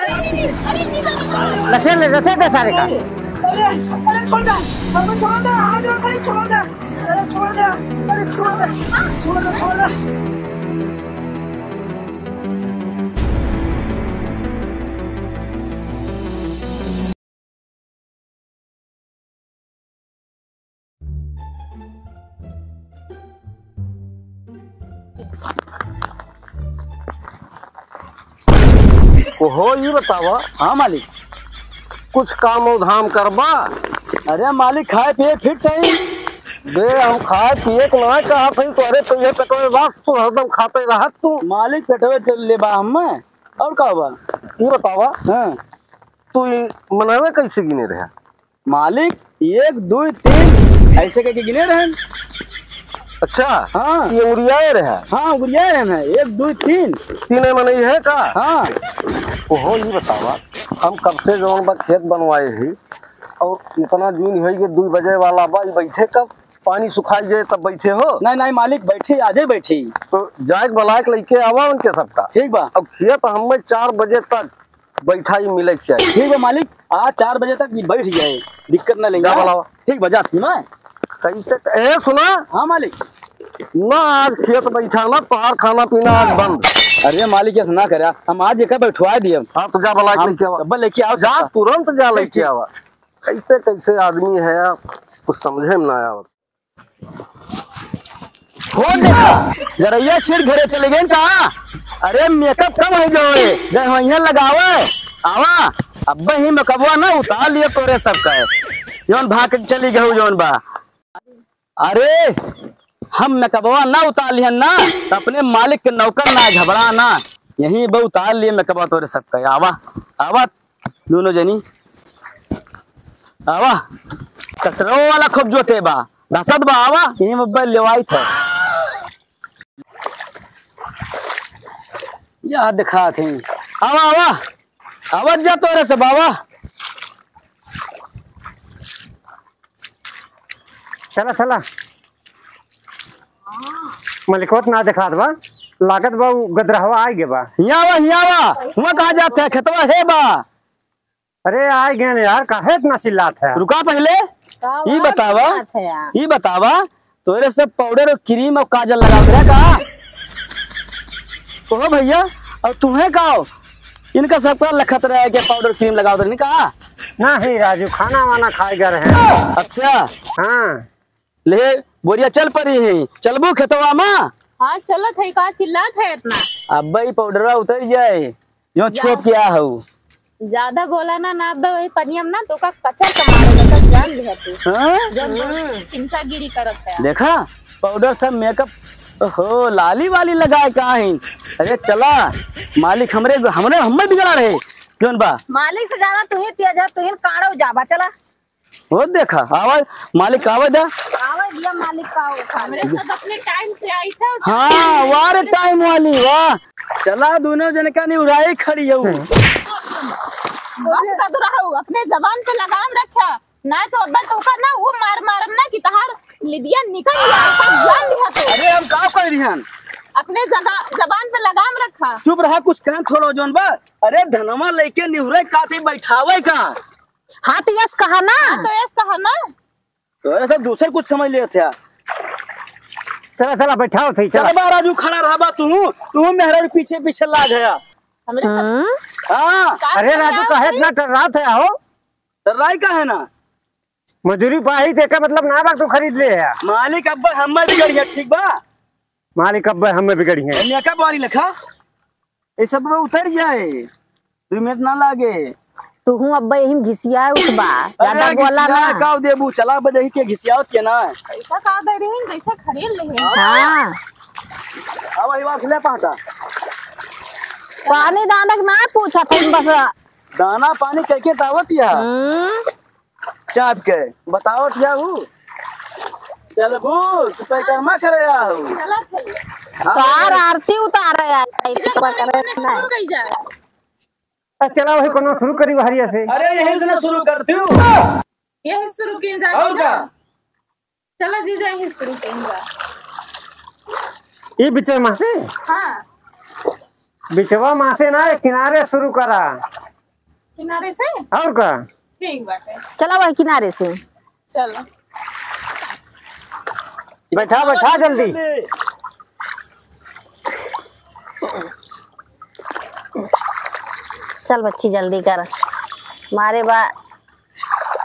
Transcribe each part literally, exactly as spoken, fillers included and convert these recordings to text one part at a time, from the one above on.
अरे, अरे, जीजा, जीजा। लसेर ले, लसेर दे सारे का। अरे, अरे, छोड़ दे, अरे, छोड़ दे, हाथ जोड़, अरे, छोड़ दे, अरे, छोड़ दे, अरे, छोड़ दे, छोड़ दे, छोड़ दे। ओहो, ई बतावा। हाँ मालिक। कुछ काम और धाम करबा? अरे मालिक, खाए पिए फिट है। बे, हम खाए पिए के ना कहत हई, तोहरे तो ये पेटवे बस, तू हरदम खाते रहत तू। मालिक, पेटवे चल ले बा हमें, और का बा? ई बतावा। हाँ। तू ई मनवे कैसे गिने रहे? मालिक, एक, दुई, तीन, ऐसे करके गिने रहन। अच्छा, हाँ। ये उड़ियाए रहे? हाँ, उड़ियाए रहन है, एक, दुई, तीन। तीन है, माने ये है का? हाँ। ओहो, ये बतावा, हम कब से जौन बा खेत बनवाए ही, और इतना जून होई के दुई बजे वाला बा, ई बैठे कब? पानी सुखाई जाए तब बैठे हो? नहीं, नहीं मालिक, बैठी, आजे बैठी। तो जाए के बुलाए के लेके आवा उनके सबका। ठीक बा। अब खेत हमें चार बजे तक बैठाई मिले के चाहिए। ठीक बा मालिक, आज चार बजे तक ये बैठ जाए, दिक्कत ना लेंगे। जा बुलावा। ठीक बा, जात ही मैं। कैसे? ए, सुना। हाँ मालिक। ना, आज खेत बैठा ना, तोहार खाना पीना आज बंद। अरे मालिक, ऐसा ना करा, हम आज एका बैठवा दिए। हाँ, तो जा बुला के हम लेके आवा। अब लेके आओ जा, सबका। तुरंत जा ठीक, लेके ठीक। आवा। कैसे कैसे आदमी है यार, कुछ समझे में ना आवत। हो देखा, जरैया छीट घरे चली गई का? अरे मेकअप कब है जो है? गए हो यहाँ लगावे। आवा, अब ही मेकअपवा ना उतार लिए तोरे सब का है। जौन भाग के चली गहू जौन बा। अरे हम मेकअपवा ना उतार लिहन ना, तो अपने मालिक के नौकर ना घबरा ना। यहीं बा उतार लिए मेकअपवा तोरे सब का है। आवा, आवा। दोनों जनी। आवा। कचरो वाला खूब जोते बा। धसत बा, आवा। यही में बा लेवाई था। या दिखात है। आवा, आवा। आवा जा तोरे सब, आवा। चला, चला। मलिकवा त ना देखात बा, लागत बा उ गदरहवा आइ गे बा। हियाँ आवा, हियाँ आवा। हुआँ कहाँ जात है? खेतवा है बा। अरे आइ गे न यार, काहे इतना चिल्लात है? रुका पहिले। का ई बा बतावा, चिल्लात है यार? ई बतावा, तोरे सब पाउडर और क्रीम और काजल लगावत रहे का? ओहो भइया, और तुहें का हो? इनका सबका लखत रहे कि पाउडर क्रीम लगावत रहे का? नहीं राजू, खाना वाना खाए गए रहे। अच्छा। हाँ। ले, बोरिया चल परी है, चलबू खेतवा मा? हाँ, चलत है, का चिल्लात है इतना? अब्बे ई पाउडरवा उतर जाए, जो जा। छोप के आ हऊ। ज्यादा बोला ना, ना अब्बे वही पनियम ना, तो का कचर के मारे, तो जान लिया तू। हाँ? जो हम्म। चिमचागिरी करत है। देखा, पाउडर सब मेकअप, ओहो, लाली वाली लगाए का ही। अरे चला, मालिक हमरे, हमरे, हमें बिगड़ा रहे, जौन बा। मालिक से ज्यादा तू ही तेज है, तू ही काढ़ो जाबा, चला। वो देखा, आवा, मालिक आवा दा। आवा दिया मालिक का हो, हमरे सब अपने टाइम से आई था। हाँ, वाह रे टाइम वाली, वाह। चला, दोनों जन का निहुराई खड़ी हो। बस कदू रहो, अपने जबान पे लगाम रखा, ना तो अब्बा तोका ना वो मार मारम ना कि तहार लिदिया निकल जाए, तब जान लिहा तो। अरे, हम का कह रही हन? अपने जगा-, जबान पे लगाम रखा। चुप रहा, कुछ कहन थोड़ो जौन बा। अरे, धनमा लेके निहुरे का थी बैठावे का? हाँ, तो यस कहा ना। हाँ, तो यस कहा ना। तो ये सब दूसर कुछ समझ लेत है। चला, चला, बैठाओ थी, चला। चला बा, राजू, खड़ा रहा बा, तू, तू मेहरा पीछे, पीछे लाग है। हमरे साथ हम्म। हाँ। का अरे, राजू, करत काहे है? इतना टर्रात है, हो? टर्राई का है ना? मजूरी पाही, तेका मतलब ना बा, तू खरीद ले है। मालिक, अब हमें बिगड़ी है, ठीक बा? मालिक, अब हमें बिगड़ी है। मेकअप वाली लेखा। ये सब में उतर जाए, दो मिनट ना लागे। तू हूँ अब यही में घिसिया उठ बा, ज्यादा अरे बोला घिसिया ना। का देबू, चला बदही के घिसियावत के ना। पैसा का दे रही, जैसे खरीद ले। हाँ। अब वही बात ले पाटा। पानी दाना के ना पूछा था बस। दाना पानी कह के दावत या। हम्म। चाप के बतावत या हूँ। चलबू, तू पैकरमा करे आ हूँ। चला चल। हाँ। तार आरती उतारे आ, इधर पकड़े मने ना। शुरू कई जाए। आ, चला वही कोनो शुरू करी हरिया से। अरे यही से ना शुरू कर दू। यही शुरू की जा। और का? चला जीजा, यही शुरू की जा। ई बिचवा मा से? हाँ। बिचवा मा से ना, किनारे शुरू करा। किनारे से? और का? ठीक बाटे। चला वही किनारे से। चलो। बैठा, बैठा जल्दी। चल बच्ची जल्दी कर। मारे बा,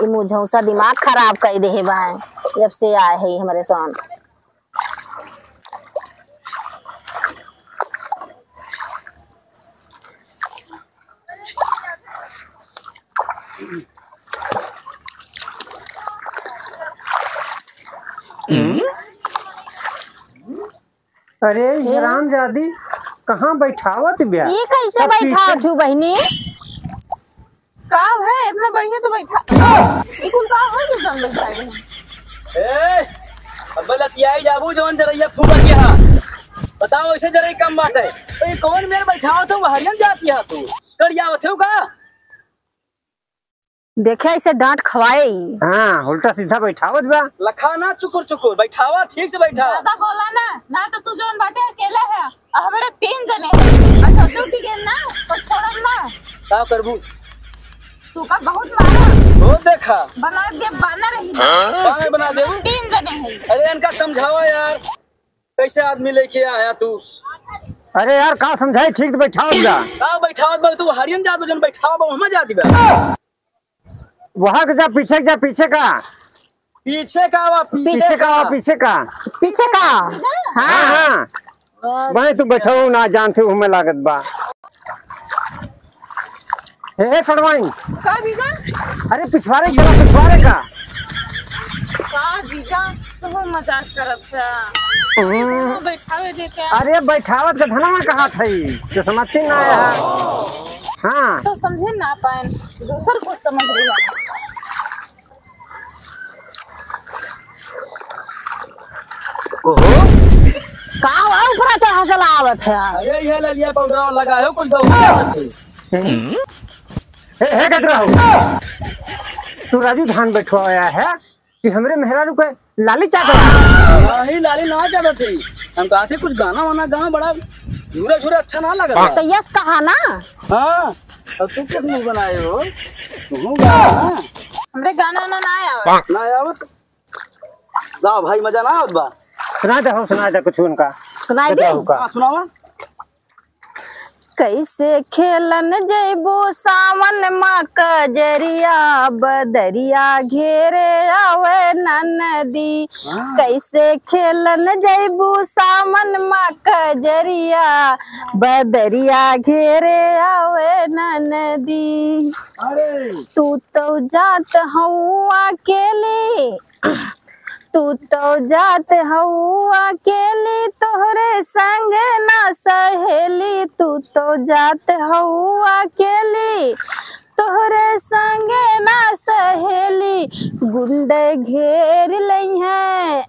ई मुझौसा दिमाग खराब कइ देहे बा, जब से आए है हमरे साथ। अरे, ये हरामजादी कहाँ बैठावत बिया? ये कैसे बैठावत हूँ बहिनी? का है, इतना बढ़िया तो बैठा। ई कुल का है जो जंगल साइड में? ए, अब लतियाई जाबू जवन जरैया फूका के हा। बताओ, ऐसे जरई कम बात है। तो ये कौन मेर बैठावत हो, हरियन जाती है तू? कड़ियावत हो का? देखे, ऐसे डांट खवाए ई। हाँ, उल्टा सीधा बैठावत बा। लखा ना चुकुर चुकुर, बैठावा, ठीक से बैठा। ज्यादा बोला ना, ना तो तू जौन बाटे अकेले है, और हमरे तीन जने हैं। अच्छा, तू ठीक है ना, तो छोड़ब ना। का करबू? तू का बहुत मारा। वो देखा। बना दे, बानर रही। बानर बना दे। तीन जने हैं। अरे, इनका समझावा यार। कैसे आदमी लेके आया तू? अरे यार, का समझाई, ठीक से बैठावत बा। का बैठावत बा? तू हरियन जात बा, जौन बैठावा बा, वहाँ जात बा। वहाँ के जा, पीछे के जा, पीछे का। पीछे का बा, पीछे पीछे का बा, का। पीछे का। पीछे का? हाँ। हाँ, हाँ। भाई, तू बैठो ना, जानते हो, हमें लागत बा। ए, ए, सड़वाइन। का जीजा? अरे, पिछवारे चला, पिछवारे का। का जीजा, तू मजाक करत है। हम्म। बैठावे देते हैं। अरे, बैठावत के धनवा कहा था ई? तो समझते ना आया। हाँ। तो समझे ना पाए, दोसर कुछ समझ रही है। ओहो। का हुआ, ऊपरा चढ़ा चला आवत है? अरे, ये ललिया पाउडर लगा है, कुछ गौ के आवत है। हे, हे, गजरा हो। तू राजू धान बैठवाया है कि हमरे मेहरारू के लाली चाटवा? नहीं, लाली ना चाटत है। हम कहा थे कुछ गाना वाना गा, बड़ा झूरा झूरा अच्छा ना लगा। तो यस कहा ना। हाँ, अब तू किस मुंह बनाए हो? तू गा ना। हमरे गाना वाना ना आवत। ना आवत? गाओ भाई, मजा ना आवत बा? सुना दे हो, सुना दे कुछ उनका। सुनाई दे? बताओ का। हाँ, सुनावा। कैसे खेलन जैबू सावन मा कजरिया, बदरिया घेरे आवे ननदी। हाँ। कैसे खेलन जैबू सावन मा कजरिया, बदरिया घेरे आवे ननदी। अरे। तू तो जात हऊ अकेली, तू तो जात हऊ अकेली, तोहरे संग ना सहेली। तू तो जात हऊ अकेली, तोहरे संग ना सहेली। गुंडे घेर लइहें,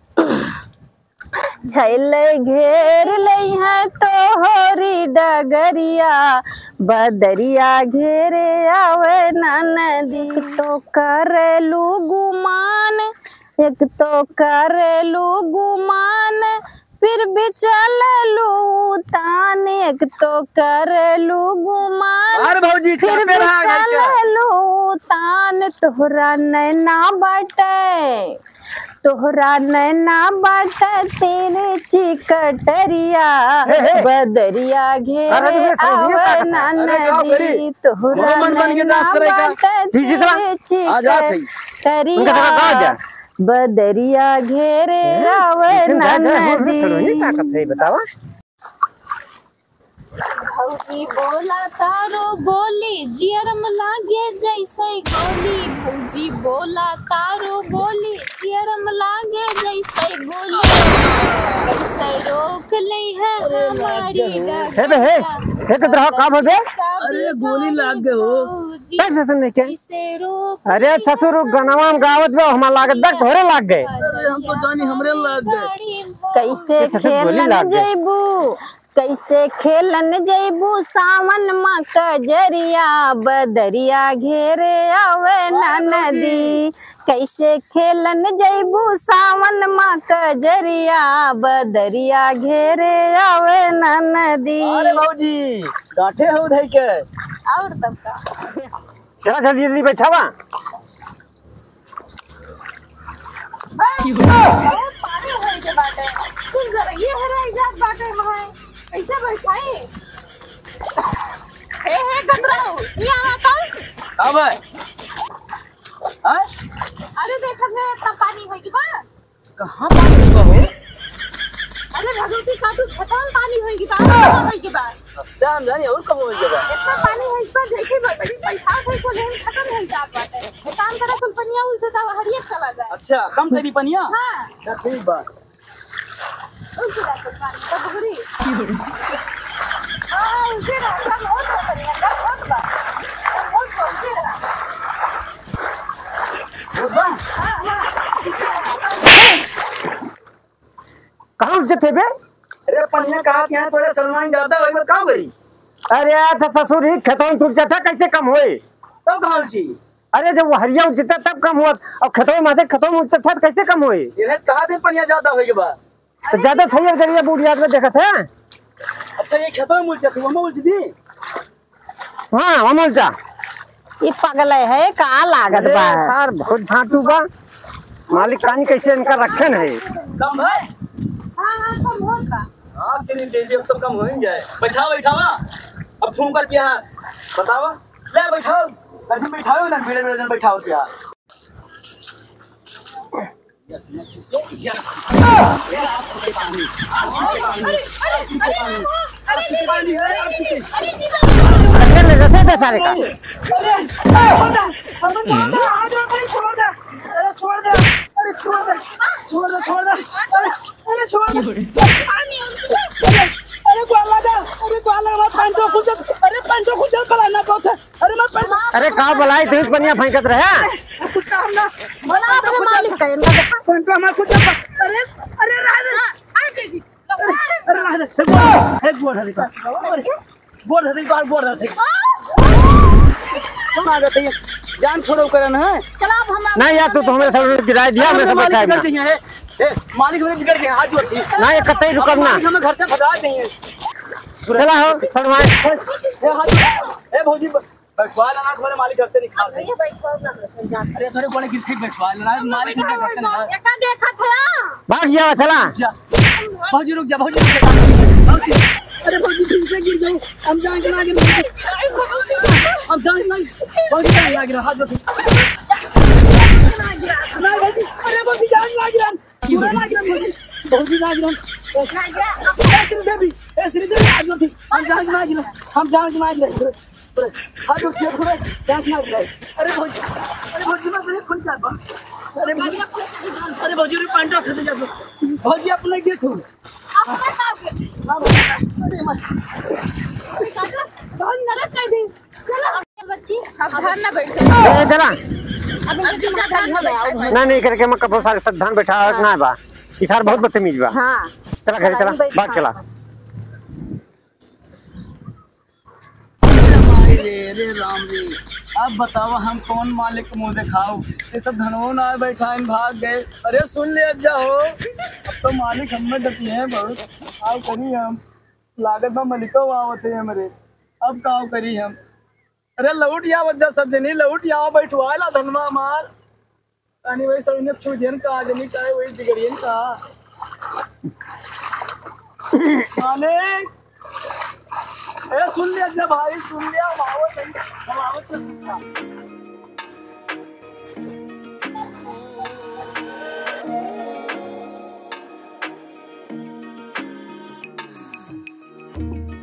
छैले घेर लइहें तोहरी डगरिया, बदरिया घेरे आवे ननदी। एक तो करेलू गुमान, एक तो करेलू गुमान, फिर भी चलेलू तान। एक तो करेलू गुमान, अरे भौजी, फिर चापे भी रहा घर के। चलेलू तान। तोहरा नैना बाटे, तोहरा नैना बाटे तिरछी कटरिया, हे, हे। बदरिया घेरे अरे, तुमने सही आवे ताकत है। अरे, गाओ ननदी। गरी। तोहरा वो मन बन के नैना डांस करेगा। बाटे पीछे से बा। तिरछी आ जा, सही। कटरिया। उनका थोड़ा गाओ जा। बदरिया घेरे हम्म, आवे पीछे में जा, जा, हो, हो, ननदी। थोड़ा नहीं ताकत है, बतावा। भौजी बोला तारो बोली, जियरम लागे जैसे गोली। भौजी बोला तारो बोली, जियरम लागे जैसे गोली। कैसे रोक ले है अरे, लाग हमारी गए हो। डगरिया। हे बे, हे, हे, किधर हो, का भवे? अरे, गोली लाग गए हो। भौजी कैसे सुन नहीं के? कैसे रोक अरे, ले ससुर, है गनवा हम गावत बा, हमार लागत बा, तोहरे लाग गए। अरे, हम तो जानी हमरे लाग गए। कैसे ये ससुर गोली खेलन लाग गए। जैबू, कैसे खेलन जैबू सावन मा कजरिया, बदरिया घेरे आवे ननदी। कैसे खेलन जैबू सावन मा कजरिया, बदरिया घेरे आवे ननदी। अरे भौजी, डांटे हो धई के। और तब का? चला जल्दी जल्दी बैठावा। अरे, पानी होई के बाटे। कुल गरइये हराई जात बाटे महै। कैसे बैठाई? हे, हे, गंदराऊ, ये आवा तो। का बा? हाँ? अरे, देखत है, इतना पानी होई के बा। कहाँ पानी होई बा हो? अरे, भगवती का तू खतम पानी होई के बा, होई के बा। अच्छा, हम जानी और कहाँ होई के बा। इतना पानी होई के बा, जैसे ब-, बड़ी पैसा होई को लेन खतम होई जात बाटे। एक काम करा, कुल पनिया उलसे तब हरियत चला जाए। अच्छा, कम करी पनिया? हाँ। अच्छा, ठीक बा। उलसे जाए कुल पानी, तब घुरी। हाँ, उलसे रहा, कम होत बा पनिया, कम होत बा। कम होत बा, उलसे रहा। होत बा? हाँ, हाँ। कहाँ उलझत है बे? अरे पनिया कहा कि यहाँ तोरे सलमान ज्यादा होई, मत काम करी। अरे यार, तो ससुर ही खेतों में उलझत है, कैसे कम होई? तब कहाँ उलझी? अरे जब वो हरिया उलझत है तब कम हुआ, और खेतों में से खेतों में उलझत है तो कैसे कम होई? ये कहा थे पनिया ज्यादा होई के बा। तो ज्यादा सही है, जरिए बूढ़ी आदमी देखत है। अच्छा, ये खेतों में उलझत है, वो में उलझ दी? हाँ, अमल चा। ये पगले है, का लागत अरे बा? सार, बहुत झांटू बा। मालिक कानी कैसे इनका रखन है। कम है? हाँ, हाँ, कम होत बा। हाँ, सिरिन दे दे, अब तो कम हो ही जाए। बैठाओ, बैठाओ। अब फोन करके यहाँ बतावा। ले बैठाओ। कभी बैठाओ ना, मेरे, मेरे जन बैठाओ क्या? अरे, ले, ले, ले, ले, सारे का। अरे, छोड़ दे, अरे, छोड़ दे, अरे, छोड़ दे, अरे, छोड़ दे, छोड़ दे, छोड़ दे, अरे, अरे, छोड़ दे। अरे, अरे, ग्वाला दे, अरे, ग्वाला, हमारा पैंटो खुल जा, अरे, पैंटो खुल जा, फलाना बहुत है। अरे मत पड़। अरे का बलाई, तू पनिया फेंकत रहे। कुछ काम ना। बोला अपने मालिक का, इनका देखा। कौन पे हमारा कुछ। अरे, अरे रहा दे। हाँ, हाँ, दे दी। अरे, अरे रहा दे। हे गोड़, हे गोड़, हे गोड़। अरे, गोड़, हे गोड़, गोड़, हे। कौन आ जाते हैं? जान छोड़ो करन है। चला अब हम नहीं यार, तू तो हमें सब गिराई दिया, हमें सब मालिक बचाए ना। बिगड़ गए हैं। ए, मालिक हमें बिगड़ गए हैं, हाथ जोड़ती। ना, ये कतई रुकब ना। मालिक हमें घर से भगा देंगे। चला हो, सलमान। ए, हाथ जोड़। ए, भौजी, बैठवा लेना, थोड़े मालिक घर से निकाल दे। भैया, बैठवा ना, बैठवा, जा। अरे, थोड़े बड़े गिर से बैठवा लेना, मालिक घर से निकाल। एका देखत है। भाग जावा, चला। जा। भौजी, रुक जा, भौजी, रुक जा। भौजी, अरे, भौजी, फिर से गिर जाओ। हम जान के ना गिर। हम जान के ना गिर। भौजी, जान लाग रहा, हाथ जोड़। नहीं, भौजी, अरे, भौजी, जान लाग रहा। बुरा लाग रहा भौजी, भौजी लाग रहा। ए श्रीदेवी, ए श्रीदेवी, आज मत, हम जान के ना गिरा, हम जान के ना गिरा। अरे, आज मत, अरे, जान के ना गिरा। अरे भौजी, अरे भौजी, मैं ब्रेक खुल जाता। अरे भौजी, अरे भौजी, रे पैंट उठा दे जाता। भौजी, अपने गेट हो। अरे माँ। बहुत नरक कर दी। चलो, बच्ची, अब घर ना बैठे। ए, चला। अब इनके दिमाग खराब है। ना, नहीं करके मैं कपड़ों सारे सब धान बैठा ना बा। ई सार बहुत बदतमीज बा। हाँ। चला घरे चला, नहीं बैठा। भाग चला। रे, रे राम रे, अब बतावा हम कौन मालिक के मुँह देखाओ? ये सब धनवो ना बैठा, इन भाग गए। अरे सुन ले, अच्छा हो, अब तो मालिक हमें डटी है बहुत। आओ करी हम, लागत बा मलिको आवत है हमरे। अब का करी हम? अरे लौट या वजह सब जनी, लौट या बैठवाला धनमा मार। तानी वही सब इन्हें छू दियन का, जनी का वही बिगड़ियन का। मालिक, ए सुन लिया जब भाई, सुन लिया, हम आवत है, हम आवत है, सुन लिया। ए,